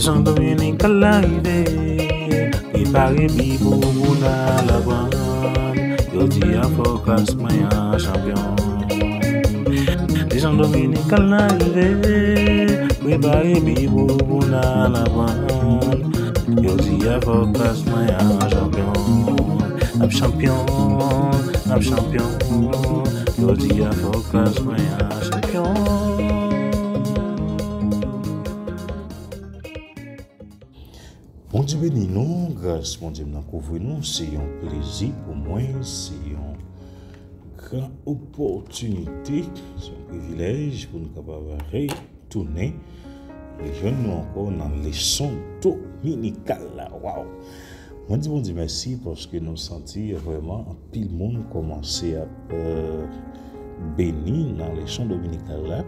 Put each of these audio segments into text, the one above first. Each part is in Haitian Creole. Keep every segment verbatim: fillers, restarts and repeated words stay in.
Leson Dominikal la rive, prepare pi pou pou n al aprann. Jodi a fòklas mwen an chanpyon. Leson Dominikal la rive, prepare pi pou pou n al aprann. Jodi a fòklas mwen an chanpyon. N ap chanpyon, n ap chanpyon. Jodi a fòklas mwen an chanpyon. Bondye beni nou, gras Bondye m nan kouvri nou. Se yon plezi pou mwen, se yon gran opòtinite, se yon privilèj pou nou kapab retounen rejwenn nou ankò nan leson dominikal la. Waw! Mwen di Bondye mèsi paske nou santi vrèman anpil moun kòmanse ap, euh, beni nan leson dominikal la.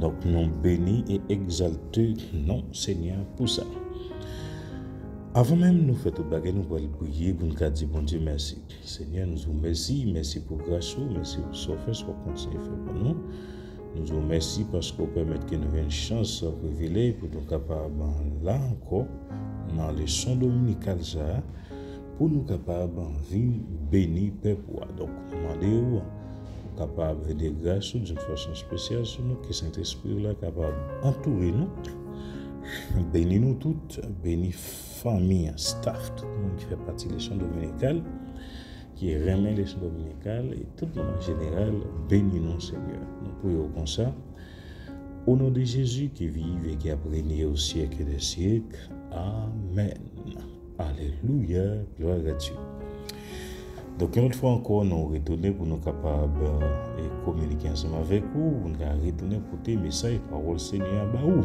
Donk, nou beni e egzalte non Senyè pou sa. Avan menm nou fè tout bagay, nou pral priye pou n ka di Bondye mèsi. Senyè, nou di w mèsi, mèsi pou gras ou, mèsi pou sa w fè, sa w kontinye fè pou nou. Nou di w mèsi paske w pèmèt ke nou jwenn chans, privilèj pou nou kapab la ankò nan leson dominikal sa a, pou nou kapab vin beni pèp ou a. Donk, nou mande w, ou kapab vide gras ou d'une façon spéciale sou nou, ke Sentespri w la kapab antoure nou, beni nou tout, beni fanmi an, staff, tout moun ki fè pati leson dominikal, ki renmen leson dominikal, e tout moun an jeneral, beni nou, Senyè. Nou priye w konsa. Au nom de Jésus qui vit et qui a régné au siècle des siècles. Amen. Alelouya, glwa a Dye. Donk, yon lòt fwa ankò, nou retounen pou nou kapab, eh, kominike ansanm avèk ou, pou nou ka retounen pote mesaj pawòl Senyè a ba ou.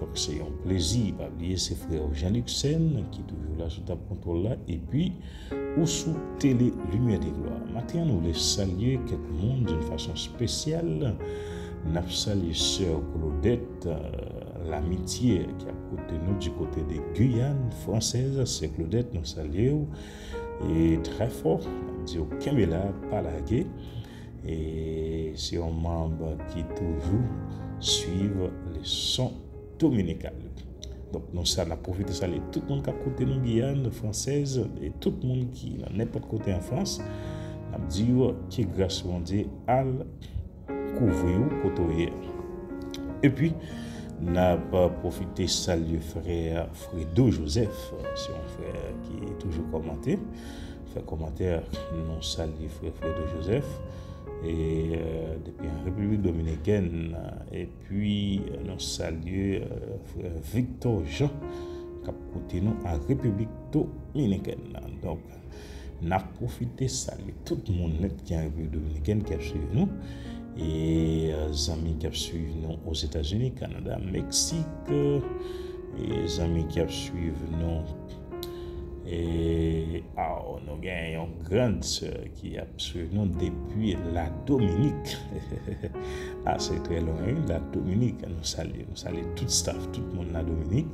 Donk, se yon plezi. Pa bliye, se frè w Jean Luxen ki toujou la sou tab kontwòl la, epi ou sou Tele Limyè de Glwa. Maten an, nou vle salye kèk moun d'une façon spéciale. N ap salye sè Claudette, euh, Lamitye, ki ap koute nou du côté de Guyane Française. Sè Claudette, nou salye w. E trè fò, n ap di w kenbe la, pa lage. E se yon manm ki toujou swiv leson dominikal. Donk, nou sa, n ap pwofite salye tout moun k ap koute nou Giyàn Fransèz e tout moun ki nan nenpòt kote an Frans. N ap di yo ke gras Bondye al kouvri w kote w ye. Epi, n ap pwofite salye frè Fredo Joseph. Se yon frè ki toujou kòmante. Fè kòmantè, nou salye frè Fredo Joseph. E, euh, depi an Repiblik Dominikèn, epi nou salye, euh, frè Victor Jean, k ap koute nou an Repiblik Dominikèn. Donk, n ap pwofite salye tout moun nèt ki an Repiblik Dominikèn ki ap swiv nou. E, euh, zanmi ki ap swiv nou Ozetazini, Kanada, Meksik, e zanmi ki ap swiv nou. E, aw, nou gen yon grann sè ki ap swiv nou depi Ladominik. A, se trè lwen, wi, Ladominik. Nou salye, nou salye tout staff, tout moun Ladominik.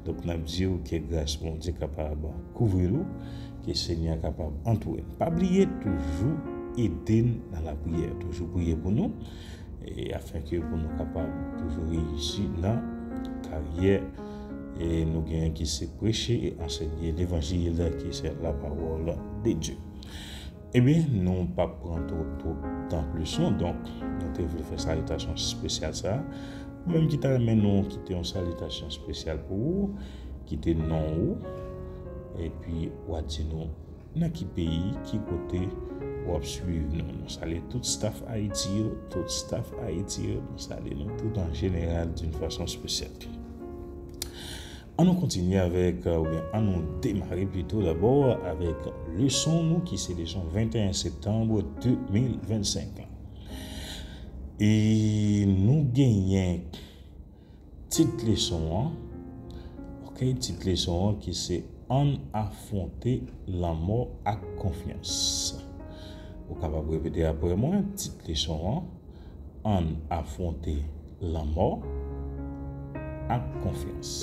Donk, n ap di w ke gras Bondye kapab kouvri w, ke Senyè a kapab antoure n. Pa bliye toujou ede n nan lapriyè. Toujou priye pou nou, e afenke pou nou kapab toujou reyisi nan karyè, e nou genyen ki se preche e ansenye levanjil, ki se lapawòl de Dye. Ebyen, nou p ap pran twòp, twòp tan plis non. Donk, nou te vle fè salitasyon espesyal sa a. Ou menm ki ta renmen nou kite yon salitasyon espesyal pou ou, kite non ou, epi w a di nou nan ki peyi, ki kote w ap swiv nou. Nou salye tout staff Ayiti yo, tout staff Ayiti yo, nou salye nou tout an jeneral d'une façon spéciale. An nou kontinye avèk, euh, oubyen an nou demare plito dabò avèk leson nou ki se leson venteyen septanm de mil vennsenk lan. E nou genyen tit leson an, ok, tit leson an ki se Ann afwonte lanmò ak konfyans. Ou kapab repete apre mwen, tit leson an, Ann afwonte lanmò ak konfyans.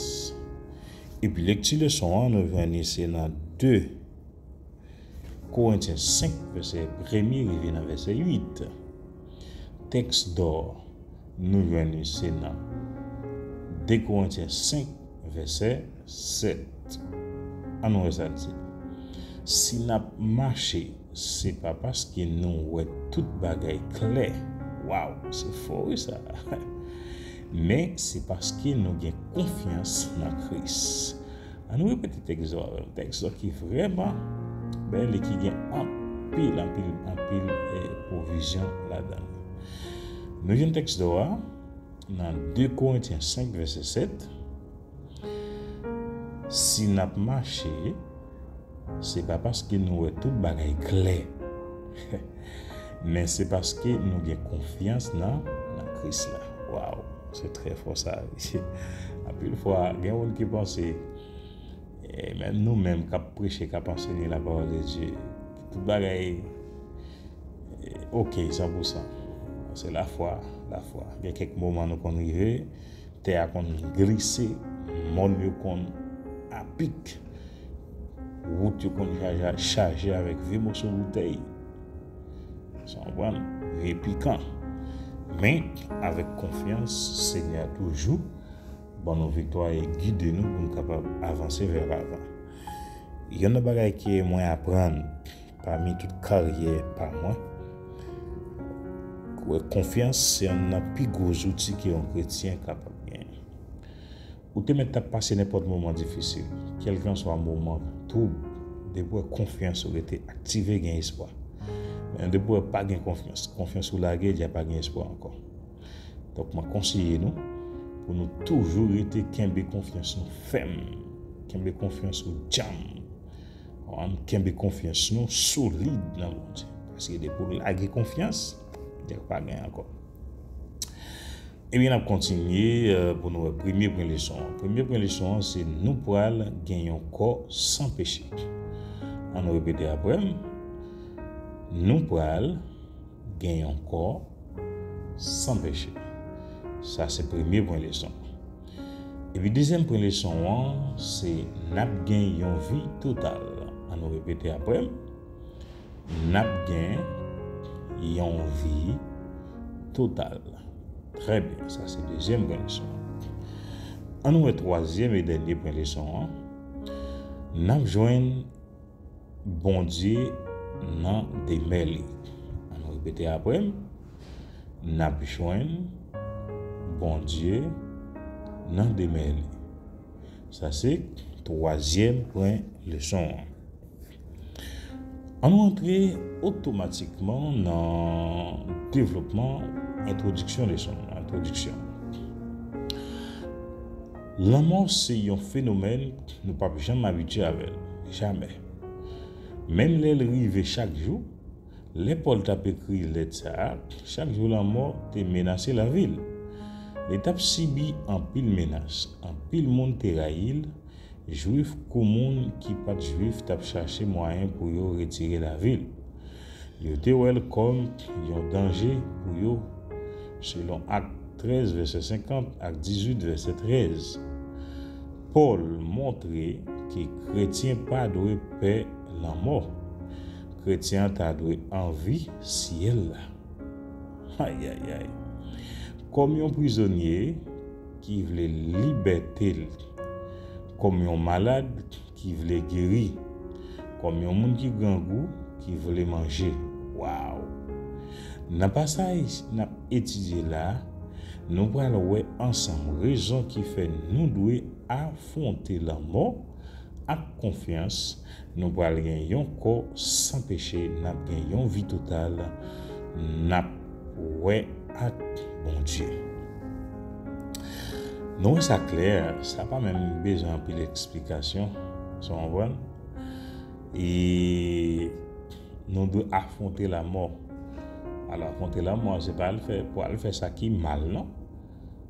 Epi lekti leson an, nou jwenn li se nan de Korentyen senk, vèsè premye rive nan vèsè uit. Tèks dò, nou jwenn li se nan de Korentyen senk, vèsè sèt. Ann wè sa l di. Si n ap mache, se pa paske nou wè tout bagay klè. Waw, se fò wi sa. Men se paske nou gen konfyans nan Kris. Ann repete tèks yo avè m. Tèks yo ki vrèman bèl e ki gen anpil, anpil, anpil eh, pwovizyon ladan l. Nou jwenn tèks yo a nan de Korentyen senk vèsè sèt. Si n ap mache, se pa paske nou wè tout bagay klè, men se paske nou gen konfyans nan, nan Kris la. Waw, se trè fò sa. Anpil fwa, gen moun ki panse, e menm nou menm k ap preche, k ap ansenye lapawòl de Dye, tout bagay eh, oke, san pou san. Se lafwa, lafwa. Gen kèk moman nou konn rive, tè a konn glise, mòn yo konn apik, wout yo konn chaje, chaje avèk vye moso boutèy. Sa w konprann? Vye pikan. Men, avèk konfyans, Senyè a toujou ban nou viktwa e gide nou pou nou kapab avanse vè lavan. Youn nan bagay ke mwen aprann pami tout karyè pa mwen, wè konfyans se youn nan pi gwo zouti ke yon kretyen kapab genyen. Ou te mèt ap pase nenpòt moman difisil, kèlkanswa moman twoub, depi w wè konfyans ou rete aktive, gen espwa. Men depi w wè pa gen konfyans, konfyans ou lage, dja pa gen espwa ankò. Donk, mwen konseye nou pou nou toujou rete kenbe konfyans nou fèm, kenbe konfyans ou djanm, ann kenbe konfyans nou solid nan Bondye. Paske depi w lage konfyans, dja pa gen ankò. Ebyen, n ap kontinye eh, pou nou wè premye pwen leson an. Premye pwen leson an, se nou pral gen yon kò san peche. Ann repete apre m. Nou pral gen yon kò san peche. Sa se premye pwen leson. Epi dezyèm pwen leson an, se n ap gen yon vi total. Ann nou repete apre m. N ap gen yon vi total. Trè byen, sa se dezyèm pwen leson an. Ann nou wè twazyèm e dènye pwen leson an. N ap jwenn Bondye nan demè li. Ann repete apre m. N ap jwenn Bondye nan demè li. Sa se twazyèm pwen leson an. Ann nou antre otomatikman nan devlopman entwodiksyon leson an. Entwodiksyon. Lanmò se yon fenomèn nou p ap janm abitye avè l. Jamè. Menm lè l rive chak jou, lè Pòl t ap ekri lèt sa a, chak jou lanmò te menase lavi l. Li t ap sibi anpil menas, anpil moun te rayi l, Jwif kou moun ki pa t Jwif t ap chache mwayen pou yo retire lavi l. Yo te wè l kòm yon danje pou yo, selon Ak trèz vèsè senkant ak dizuit vèsè trèz. Pòl montre ke kretyen pa dwe pè lanmò. Kretyen an ta dwe anvi syèl la. Ayayay. Kòm yon prizonye ki vle libète l, kòm yon malad ki vle geri, kòm yon moun ki grangou ki vle manje. Waw! Nan pasaj n ap etidye la, nou pral wè ansanm rezon ki fè nou dwe afwonte lanmò ak konfyans. Nou pral gen yon kò san peche, n ap gen yon vi total, n ap wè ak Bondye. Nou wè sa klè, sa pa menm bezwen anpil eksplikasyon, sa w konprann? E nou dwe afwonte lanmò. Alò, afwonte lanmò, se pa al fè, pou al fè sa ki mal, non.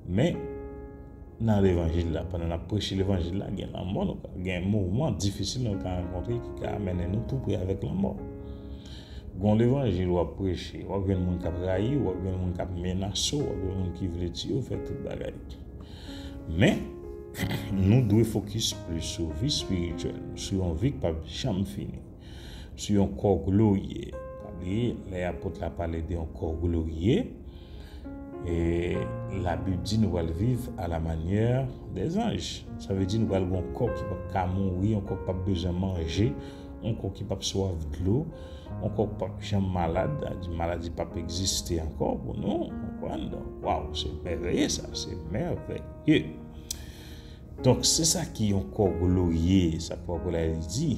Men, nan levanjil la, pandan n ap preche levanjil la, gen lanmò, nou ka gen moman difisil nou ka rankontre ki ka mennen nou tou pre avèk lanmò. Gon levanjil w ap preche, w ap jwenn moun k ap rayi w, w ap jwenn moun k ap menase w, w ap jwenn moun ki vle tiye w, fè tout bagay. Men, nou dwe fokis plis sou vi espirityèl nou, sou yon vi k p ap janm fini, sou yon kò gloriye. Pa bliye, lè apot la pale de yon kò gloriye, E Labib di nou pral viv à la manière des anges. Sa vle di nou pral gen yon kò ki p ap ka mouri, yon kò ki p ap bezwen manje, yon kò ki p ap swaf dlo, yon kò ki p ap janm malad, sa vle di maladi p ap egziste ankò pou nou, konprann? Donk, waw, se mèveye sa, se mèveye. Donk, se sa ki yon kò gloriye, sa pwòp la li di.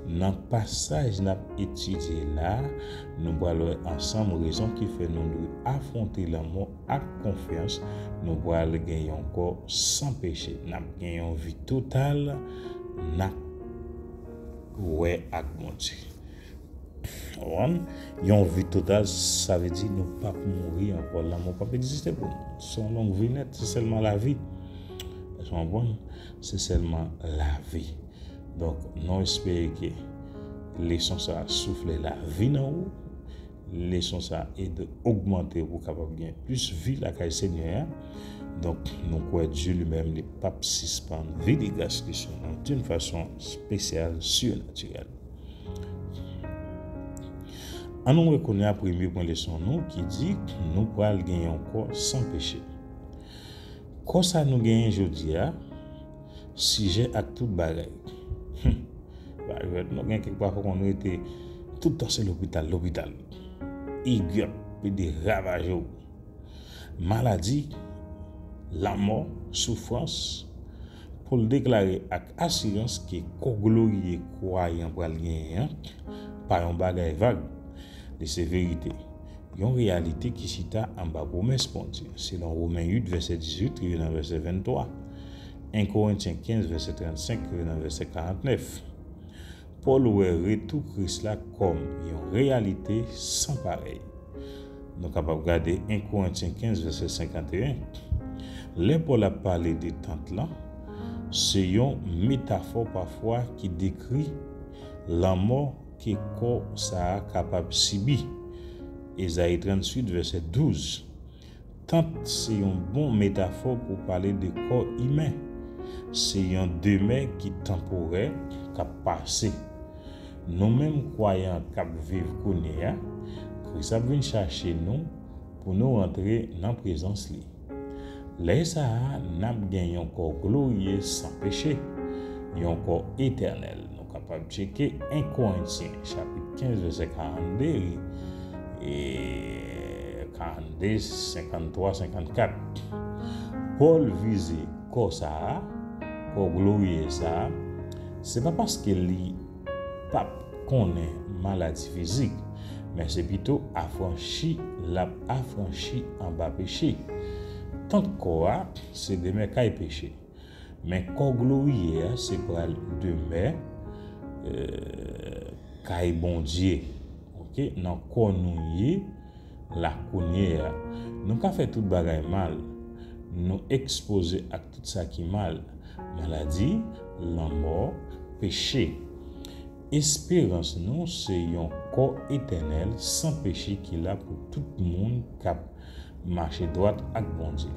Nan pasaj n ap etidye la, nou pral wè ansanm rezon ki fè nou dwe afwonte lanmò ak konfyans. Nou pral gen yon kò san peche. N ap gen yon vi total, n ap wè ak Bondye. Konprann? Yon vi total, sa vle di nou p ap mouri ankò. Lanmò p ap egziste pou nou. Se yon long vi nèt, se sèlman lavi. Èske w konprann? Se sèlman lavi. Donk, nou espere ke leson sa a soufle lavi nan ou. Leson sa a ede ogmante ou pou w kapab gen plis vi lakay Senyè a. Donk, nou kwè Dye li menm, li p ap sispann vide gras li sou nou d'une façon spéciale, surnaturelle. Ann nou wè kounye a premye pwen leson nou ki di nou pral gen yon kò san peche. Kò sa nou genyen jodi a, sijè ak tout bagay. Hmm. Pa jwèt, nou gen kèk pafwa konn rete tout tan se lopital, lopital. Aigri ap plede ravaje w. Maladi, lanmò, soufrans, pou l deklare ak asirans ke kò gloriye kwayan pral genyen an pa yon bagay vag. Li se verite, yon reyalite ki chita anba pwomès Bondye, selon Women uit, vèsè dizuit, rive nan vèsè venntwa, en Korentyen kenz, vèsè trannsenk, rive nan vèsè karantnèf. Pòl wè retou Kris la kòm yon reyalite san parèy. Nou kapab gade en Korentyen kenz, vèsè senkanteyen. Lè Pòl ap pale de tant lan, se yon metafò pafwa ki dekri lanmò ke kò sa a kapab sibi. Ezayi tranntuit, vèsè douz. Tant se yon bon metafò pou pale de kò imen. Se yon demè ki tanporè, k ap pase. Nou menm kwayan k ap viv kounye a, Kris ap vin chache nou pou nou rantre nan prezans li. Lè sa a, n ap gen yon kò gloriye san peche, yon kò etènèl. Nou kapab tcheke en Korentyen, chapit kenz, vèsè karannde, e karannde, senkanntwa, senkannkat. Pòl vize kò sa a, kò gloriye sa a, se pa paske li p ap konnen maladi fizik, men se pito afranchi l ap afranchi anba peche. Tant kò a, se demè kay peche. Men kò gloriye a, se pral demè, eh, kay Bondye. Oke? Nan kò nou ye la kounye a. Nou ka fè tout bagay mal. Nou ekspoze ak tout sa ki mal. Maladi, lanmò, peche. Esperans nou se yon kò etènèl san peche ki la pou tout moun k ap mache dwat ak Bondye.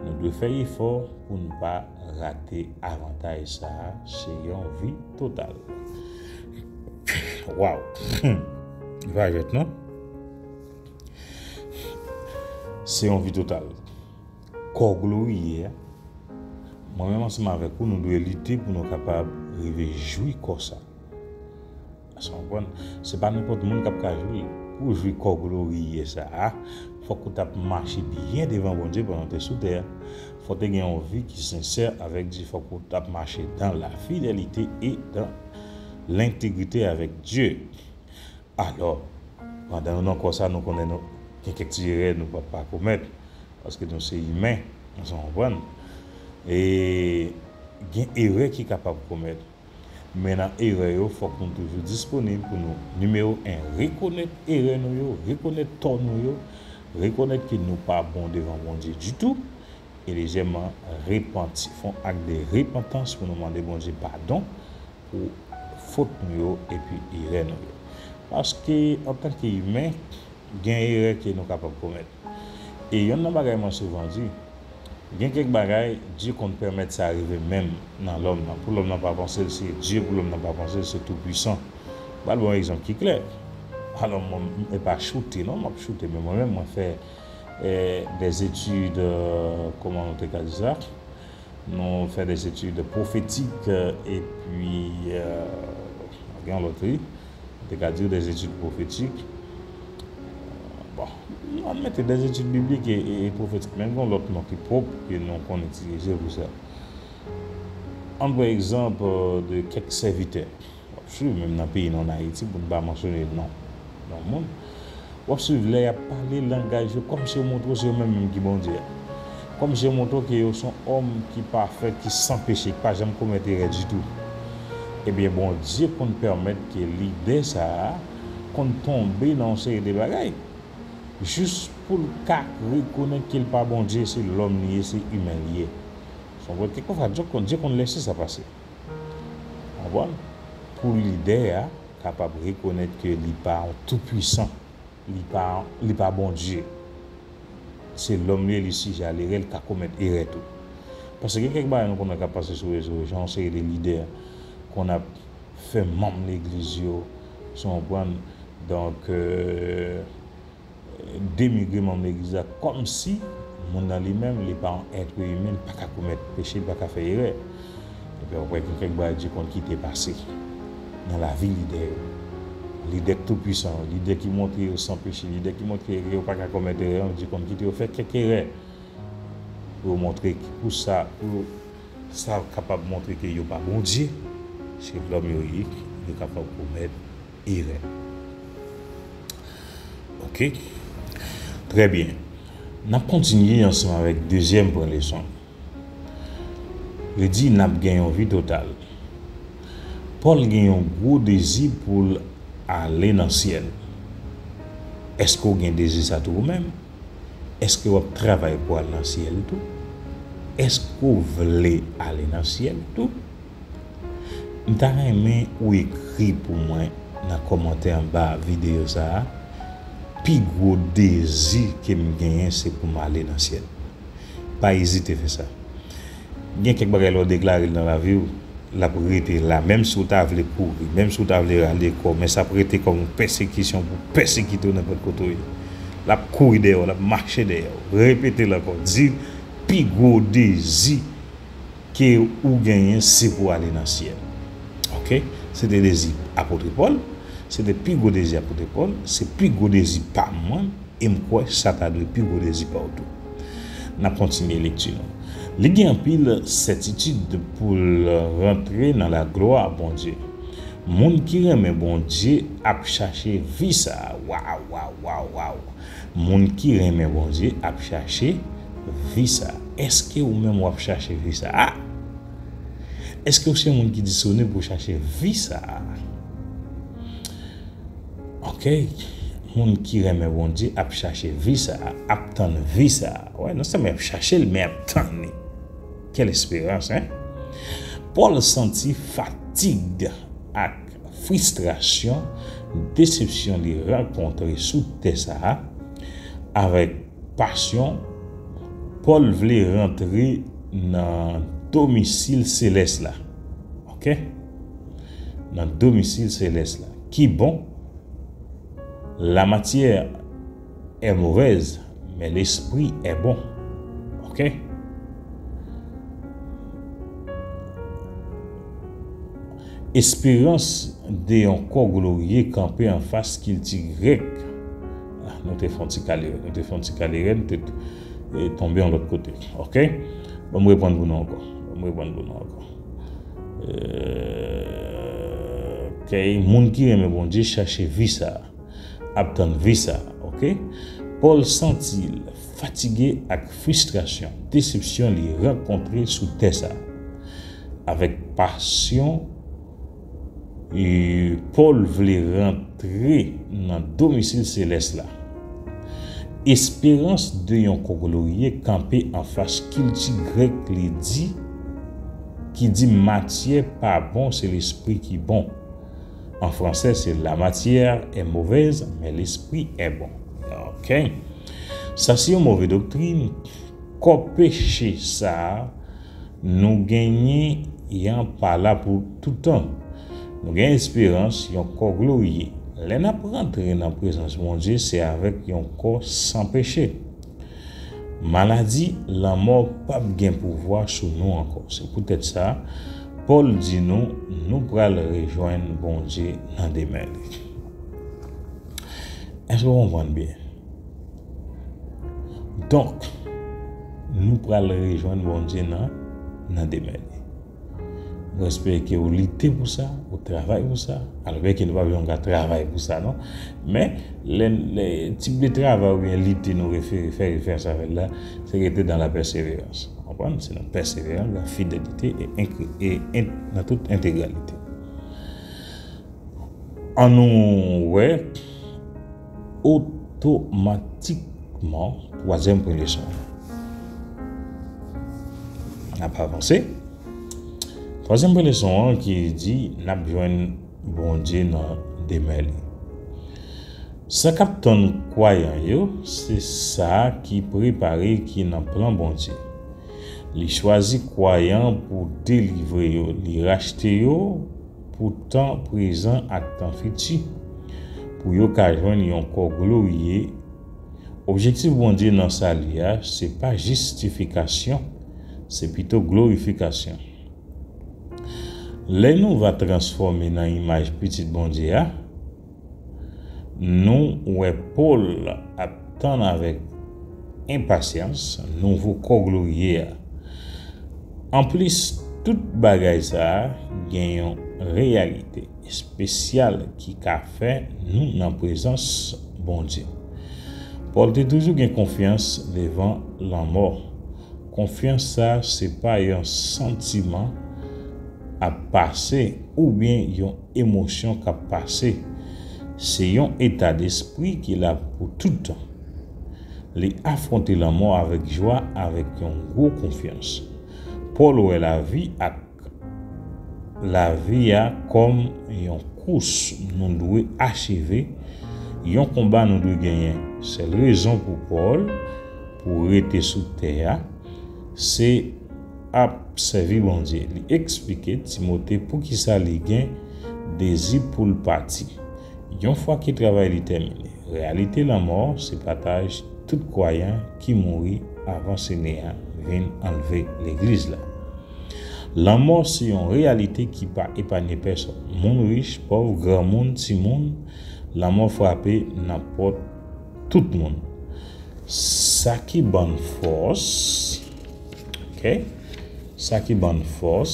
Nou dwe fè efò pou n pa rate avantaj sa a, se yon vi total. Waw! Li pa jwèt non. Se yon vi total. Kò gloriye a. Mwen menm ansanm avèk ou, nou dwe lite pou nou kapab rive jwi kò sa. Èske w konprann? Se pa nenpòt moun k ap ka jwi. Pou w jwi kò gloriye sa a, fòk ou t ap mache byen devan Bondye pandan w te sou tè a. Fòk w te gen yon vi ki sensè avèk Dye. Fòk ou t ap mache dans la fidélité et dans l'intégrité avec Dieu. Alò, pandan nou nan kò sa, nou konnen nou gen kèk ti erè nou p ap pa komèt, paske nou se imen, èske w konprann? E gen erè ki kapab komèt. Men nan erè yo, fòk nou toujou disponib pou nou, nimewo en, rekonèt erè nou yo, rekonèt tò nou yo, rekonèt ke nou pa bon devan Bondye ditou, e dezyèmman, repanti, fè yon ak de repantans pou nou mande Bondye padon pou fot nou yo epi erè nou yo. Paske, antanke imen, gen erè ke nou kapab komèt. E yonn nan bagay mwen souvan di, gen kèk bagay, Dye konn pèmèt sa rive menm nan lòm nan. Pou lòm nan pa panse l se Dye, pou lòm nan pa panse l se Toupwisan. M pral ba w yon egzanp ki klè. Alò, mwen, e pa choute, non, m ap choute, men mwen menm, mwen fè eh, des études, euh, kòman nou te ka di sa? Nou fè des études prophétiques, euh, epi, euh, gen yon lòt, wi. Nou te ka di des études prophétiques. Bon, nou mete des études bibliques et, et, et prophétiques, men gen yon lòt non ki pwòp ke nou konn itilize pou sa. Ann pran egzanp, euh, de kèk sèvitè. W ap swiv, menm nan peyi nou, ann Ayiti, pou n pa mansyone non, non moun. W ap swiv lè y ap pale langaj yo kòmsi yo montre w se yo menm menm ki Bondye a. Kòmsi yo montre w ke yo se yon òm ki pafè, ki san peche, ki pa janm komèt erè ditou. Ebyen, Bondye konn pèmèt ke lidè sa a konn tonbe nan yon seri de bagay, jis pou l ka rekonèt ke l pa Bondye, se lòm li ye, se imen li ye. Se yon bagay, kèlkefwa, Dye konn, Dye konn lèse sa pase. Konprann? Pou lidè a kapab rekonèt ke li pa yon toupwisan, li pa, li pa Bondye. Se lòm li ye, li sijè a erè, li ka komèt erè tou. Paske gen kèk bagay nou konn wè k ap pase sou rezo yo, jan yon seri de lidè konn ap fè manm legliz yo, si w konprann. Donk, euh, denigre manm legliz la kòmsi moun nan li menm, li pa yon èt imen, li pa ka komèt peche, li pa ka fè erè. Epi w ap wè gen kèk bagay Dye konn kite pase nan lavi lidè yo. Lidè k toupwisan yo, lidè ki montre yo san peche, lidè ki montre yo pa ka komèt erè, Dye konn kite yo fè kèk erè. Pou yo montre ki, pou sa, pou sa kapab montre ke yo pa Bondye, se lòm yo ye, yo kapab komèt erè. Oke? Trè byen. N ap kontinye ansanm avèk dezyèm pwen leson. Li di n ap gen yon vi total. Pòl gen yon gwo dezi pou l ale nan syèl. Èske w gen dezi sa tou ou menm? Èske w ap travay pou al nan syèl tou? Èske w vle ale nan syèl tou? M ta renmen ou ekri pou mwen nan kòmantè anba videyo sa a, pi gwo dezi ke m genyen se pou m ale nan syèl. Pa ezite fè sa. Gen kèk bagay lè w deklare l nan lavi w, l ap rete la. Menm si w ta vle kouri, menm si w ta vle rale kò w, men sa ap rete kòm yon pèsekisyon pou pèsekite w nenpòt kote w ye. L ap kouri dèyè w, l ap mache dèyè w. Repete l ankò. Di l pi gwo dezi ke ou genyen, se pou ale nan syèl. Oke? Se te dezi apot Pòl, se te pi gwo dezi apot Pòl, se pi gwo dezi pa m mwen, e m kwè sa ta dwe pi gwo dezi pa w tou. N ap kontinye lekti nou. Li gen anpil sètitid pou l rantre nan laglwa Bondye. Moun ki renmen Bondye ap chache vi sa a. Waw, waw, waw, waw. Moun ki renmen Bondye ap chache vi sa a. Èske ou menm w ap chache vi sa a? Èske w se moun ki disponib pou chache vi sa a? Oke. Moun ki renmen Bondye ap chache vi sa a, ap tann vi sa a. Wè, non sèlman y ap chache l, men y ap tann li. Quelle espérance, hein? Pòl santi fatig ak fristrasyon, desepsyon li rankontre sou tè sa a. Avèk pasyon, Pòl vle rantre nan domisil selès la. Oke? Nan domisil selès la. Ki bon, la matière est mauvaise, mais l'esprit est bon. Oke? Esperans de yon kò gloriye kanpe anfas kilti grèk. Ah, nou te fè yon ti kale, nou te fè yon ti kale, nou te, eh, tonbe yon lòt kote. Oke? Ban m reprann pou nou ankò. Ban m reprann pou nou ankò. Eh, oke, moun ki renmen Bondye chache vi sa a, ap tann vi sa a, oke? Pòl santi l fatige ak fristrasyon, desepsyon li rankontre sou tè sa a. Avèk pasyon, e, Pòl vle rantre nan domisil selès la. Esperans de yon kò gloriye kanpe anfas kilti grèk li di, ki di matyè pa bon, se lespri ki bon. An fransè, se la matière est mauvaise, mais l'esprit est bon. Oke. Sa se yon move doktrin. Kò peche sa a, nou genyen, y an pa la pou tout tan. Nou gen esperans yon kò gloriye. Lè n ap rantre nan prezans Bondye, se avèk yon kò san peche. Maladi, lanmò p ap gen pouvwa sou nou ankò. Se poutèt sa, Pòl di nou, nou pral rejwenn Bondye nan demen li. Èske w konprann byen? Donk, nou pral rejwenn Bondye nan, nan demen li. Mwen espere ke w lite pou sa, w travay pou sa. Alò, byen ke nou pa bezwen ka travay pou sa, non. Men, lè, lè, tip de travay oubyen lite nou refere, fè referans avè l la, se rete dans la persévérance. Konprann? Se nan pèseverans, dans fidélité et en, et en, dans toute intégralité. An nou wè otomatikman twazyèm pwen leson an. N ap avanse. Twazyèm pwen leson an ki di n ap jwenn Bondye nan demen li. Sa k ap tann kwayan yo, se sa ki prepare ki nan plan Bondye. Li chwazi kwayan pou delivre yo, li rachte yo pou tan prezan ak tan fiti, pou yo ka jwenn yon kò gloriye. Objektif Bondye nan sali a, se pa jistifikasyon, se pito glorifikasyon. Lè nou va transfòme nan imaj Pitit Bondye a, nou wè Pòl ap tann avèk enpasyans nouvo kò gloriye a. Anplis, tout bagay sa a gen yon reyalite espesyal ki ka fè nou nan prezans Bondye. Pòl te toujou gen konfyans devan lanmò. Konfyans sa a se pa yon santiman ap pase oubyen yon emosyon k ap pase. Se yon eta despri ki la pou tout tan. Li afwonte lanmò avèk jwa, avèk yon gwo konfyans. Pòl wè lavi ak lavi a kòm yon kous nou dwe acheve, yon konba nou dwe genyen. Sèl rezon pou Pòl pou rete sou tè a, se ap sèvi Bondye. Li eksplike Timote poukisa li gen dezi pou l pati. Yon fwa ke travay li tèmine, reyalite lanmò se pataj tout kwayan ki mouri avan Senyè a vin anlve legliz la. Lanmò se yon reyalite ki pa epanye pèsòn. Moun rich, pòv, granmoun, timoun, lanmò frape nan pòt tout moun. Sa ki ban n fòs, ok? Sa ki ban n fòs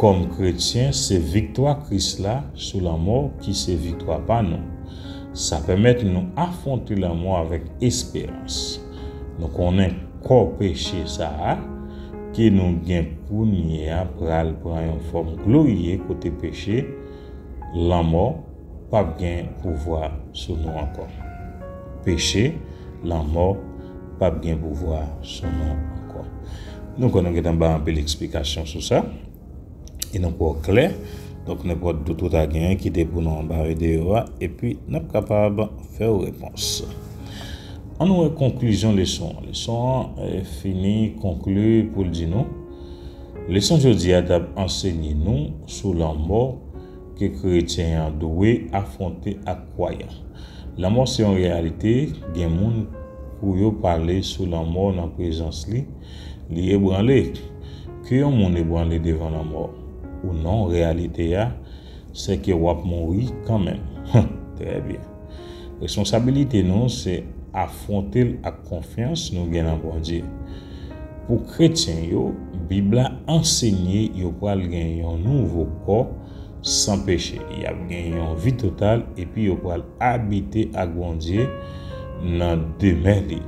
kòm kretyen, se viktwa Kris la sou lanmò ki se viktwa pa nou. Sa pèmèt nou afwonte lanmò avèk esperans. Nou konnen kò peche sa a ke nou gen kounye a pral pran yon fòm gloriye kote peche, lanmò p ap gen pouvwa sou nou ankò. Peche, lanmò p ap gen pouvwa sou nou ankò. Nou konnen nou gentan bay anpil eksplikasyon sou sa. E nou pran klè. Donk, nenpòt dout ou ta genyen, kite pou nou anba videyo a, epi n ap kapab fè w repons. An nou wè konklizyon leson an. Leson an, eh, fini konkli pou l di nou, leson jodi a t ap ansenye nou sou lanmò ke kretyen an dwe afwonte ak kwayan. Lanmò se yon reyalite, gen moun pou yo pale sou lanmò nan prezans li, li ebranle. Ke yon moun ebranle devan lanmò ou non, reyalite a, se ke w ap mouri kanmenm. Trè byen. Responsabilite nou se afwonte l ak konfyans nou gen nan Bondye. Pou kretyen yo, Bib la ansenye yo pral gen yon nouvo kò san peche. Y ap gen yon vi total epi yo pral abite ak Bondye nan demen li.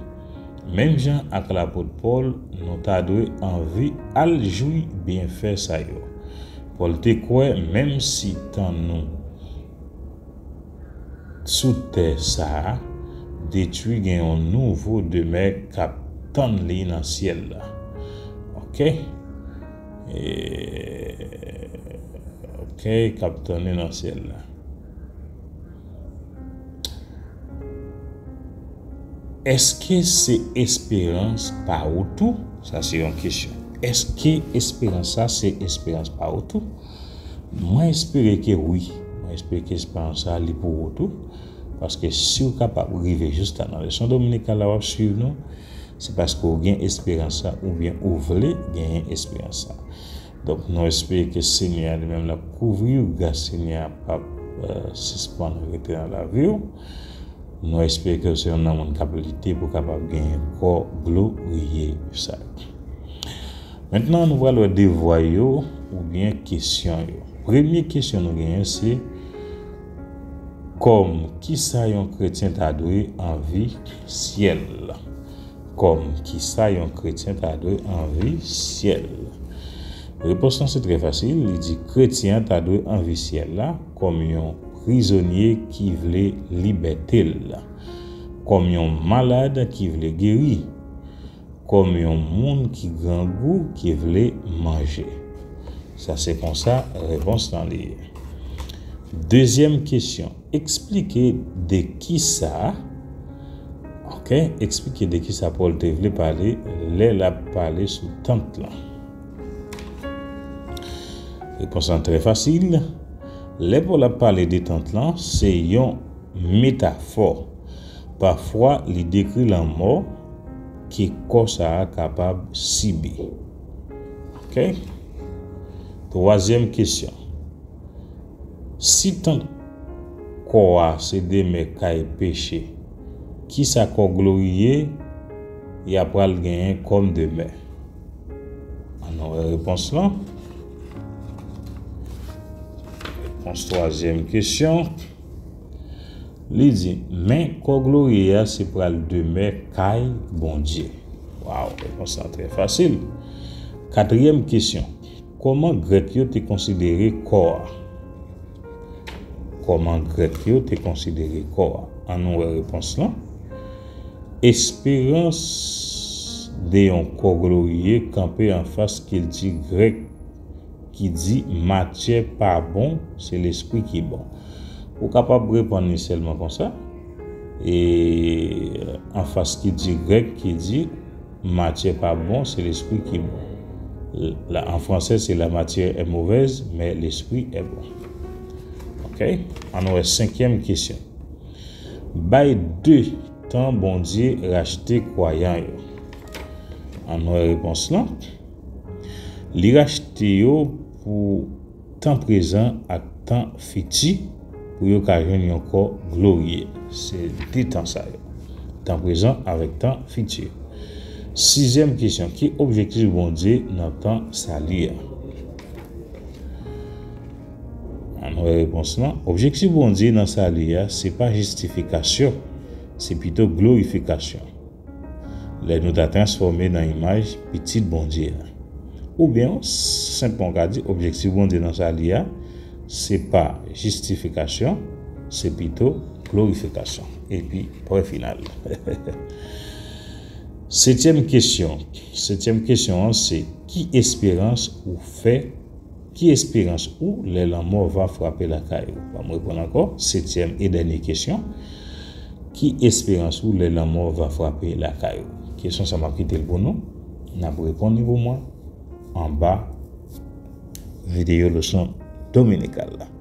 Menm jan ak lapot Pòl, nou ta dwe anvi al jwi byenfè sa yo. Pòl te kwè menm si tan nou sou tè sa a detwi, gen yon nouvo demè k ap tann li nan syèl la. Ok? E, ok, k ap tann li nan syèl la. Èske se esperans pa ou tou? Sa se yon kesyon. Èske esperans sa se esperans pa ou tou? Mwen espere ke wi. Mwen espere ke esperans sa li pou ou tou. Paske si w kapab rive jis la nan leson dominikal la, w ap swiv nou, se paske w gen esperans sa oubyen ou vle genyen esperans sa. Donk, nou espere ke Senyè a li menm l ap kouvri w, gras Senyè a p ap, eh, sispann rete nan lavi w. Nou espere ke w se yon nan moun k ap lite pou w kapab genyen kò gloriye sa yo. Mentnan, nou pral wè devwa yo oubyen kesyon yo. Premye kesyon nou genyen se, kòm kisa yon kretyen ta dwe anvi syèl? Kòm kisa yon kretyen ta dwe anvi syèl? Repons lan se trè fasil, li di kretyen an ta dwe anvi syèl la kòm yon prizonye ki vle libète l, kòm yon malad ki vle geri, kòm yon moun ki grangou ki vle manje. Sa se konsa repons lan li ye. Dezyèm kesyon, eksplike de kisa, ok, eksplike de kisa Pòl te vle pale lè l ap pale sou tant lan. Repons lan trè fasil. Lè Pòl ap pale de tant lan, se yon metafò. Pafwa, li dekri lanmò ke kò sa a kapab sibi. Ok? Twazyèm kesyon. Si tant kò a se demè kay peche, kisa kò gloriye y a pral genyen kòm demè? Ann nou wè repons lan. Repons twazyèm kesyon. Li di, men kò gloriye a se pral demè kay Bondye. Waw, repons lan trè fasil. Katriyèm kesyon. Kòman Grèk yo te konsidere kò a? Kòman Grèk yo te konsidere kò a? Ann nou wè repons lan. Esperans de yon kò gloriye kanpe anfas kilti grèk ki di matyè pa bon, se lespri ki bon. Ou kapab reponn li sèlman konsa. E anfas kilti grèk ki di matyè pa bon, se lespri ki bon. La, an fransè, se la matière est mauvaise, mais l'esprit est bon. Ok? Ann nou wè senkyèm kesyon. Bay de tan Bondye rachte kwayan yo. Ann nou wè repons lan. Li rachte yo pou tan prezan ak tan fiti pou yo ka jwenn yon kò gloriye. Se de tan sa yo. Tan prezan avèk tan fiti. Sizyèm kesyon, ki objektif Bondye nan tan sali a? Ann wè repons lan. Objektif Bondye nan sali a, se pa jistifikasyon, se pito glorifikasyon. Lè nou ta transfòme nan imaj Pitit Bondye a. Oubyen, senpman, w ka di, objektif Bondye nan sali a, se pa jistifikasyon, se pito glorifikasyon. Epi, pwen final. Setyèm kesyon. Setyèm kesyon an, se ki esperans ou fè, ki esperans ou lè lanmò va frape lakay ou? Ban m reponn ankò. Setyèm e dènye kesyon. Ki esperans ou lè lanmò va frape lakay ou? Kesyon sa m ap kite l pou nou. N ap reponn li pou mwen anba videyo leson dominikal la.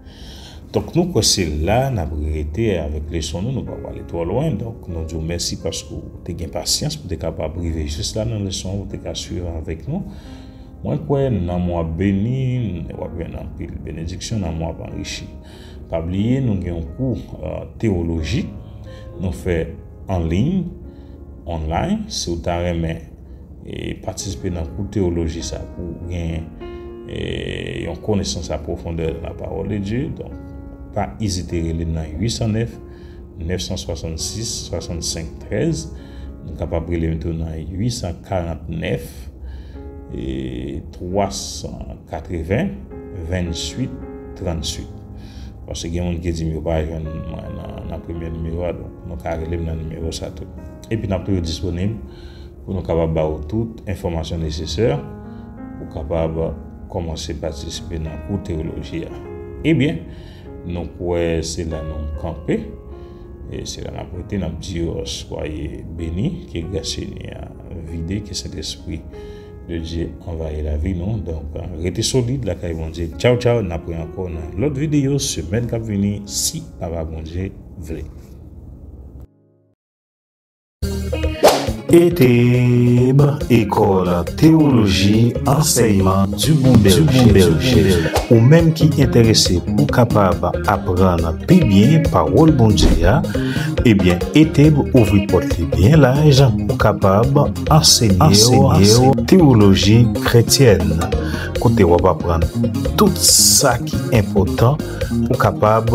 Donk, nou kwè se la n ap rete avèk leson nou, nou pa prale twò lwen. Donk, nou di w mèsi paske w te gen pasyans pou te kapab rive jis la nan leson an, pou te ka swiv avèk nou. Mwen kwè nanm w ap beni, w ap jwenn anpil benediksyon, nanm w ap anrichi. Pa bliye, nou gen yon kou, eh, tewoloji, nou fè an liy, online. Si w ta renmen e patisipe nan kou tewoloji sa pou w gen, e, yon konesans apwofondè de la parole de Dieu. Donk, pa ezite rele m nan uit san nèf, nèf san swasannsis, swasannsenk trèz. Nou kapab rele m tou nan uit san karannèf, e, twa san katreven, venntuit, tranntuit. Paske gen moun ki di m yo pa jwenn mwen nan, nan premye nimewo a, donk nou ka rele m nan nimewo sa tou. Epi n ap toujou disponib pou nou kapab ba w tout enfòmasyon nesesè pou w kapab kòmanse patisipe nan kou tewoloji a. Ebyen, nou kwè se la nou kanpe, e se la n ap rete, n ap di w, swaye beni, ke gras Senyè a vide, ke Sentespri de Dye anvayi lavi nou. Donk, rete solid lakay Bondye. Tchaw, tchaw, n ap wè ankò nan lòt videyo semèn k ap vini, si Papa Bondye vle. ETEB, École Théologie Enseignement du Bon Berger. Ou menm ki enterese pou kapab aprann pi byen pawòl Bondye a, ebyen, ETEB ouvri pòt li byen laj pou kapab ansenye w teyoloji kretyèn, kote w ap aprann tout sa ki enpòtan pou kapab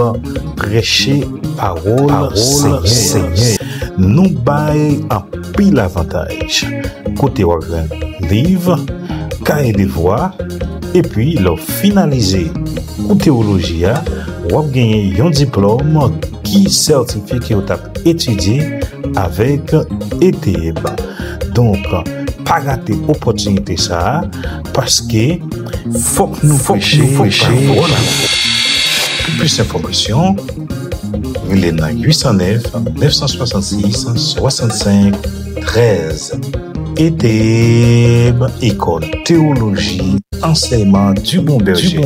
preche pawòl Senyè. Nou bay anpil avantaj, kote w ap jwenn liv, kaye devwa, epi lè w finalize kou teyoloji a, w ap genyen yon diplòm ki sètifye ke w t ap etidye avèk ETEB. Donk, pa rate opòtinite sa a, paske fòk nou preche pawòl la. Pou plis enfòmasyon, rele nan uit san nèf, nèf san swasannsis, swasannsenk, trèz. ETEB, École Théologie Enseignement du Bon Berger.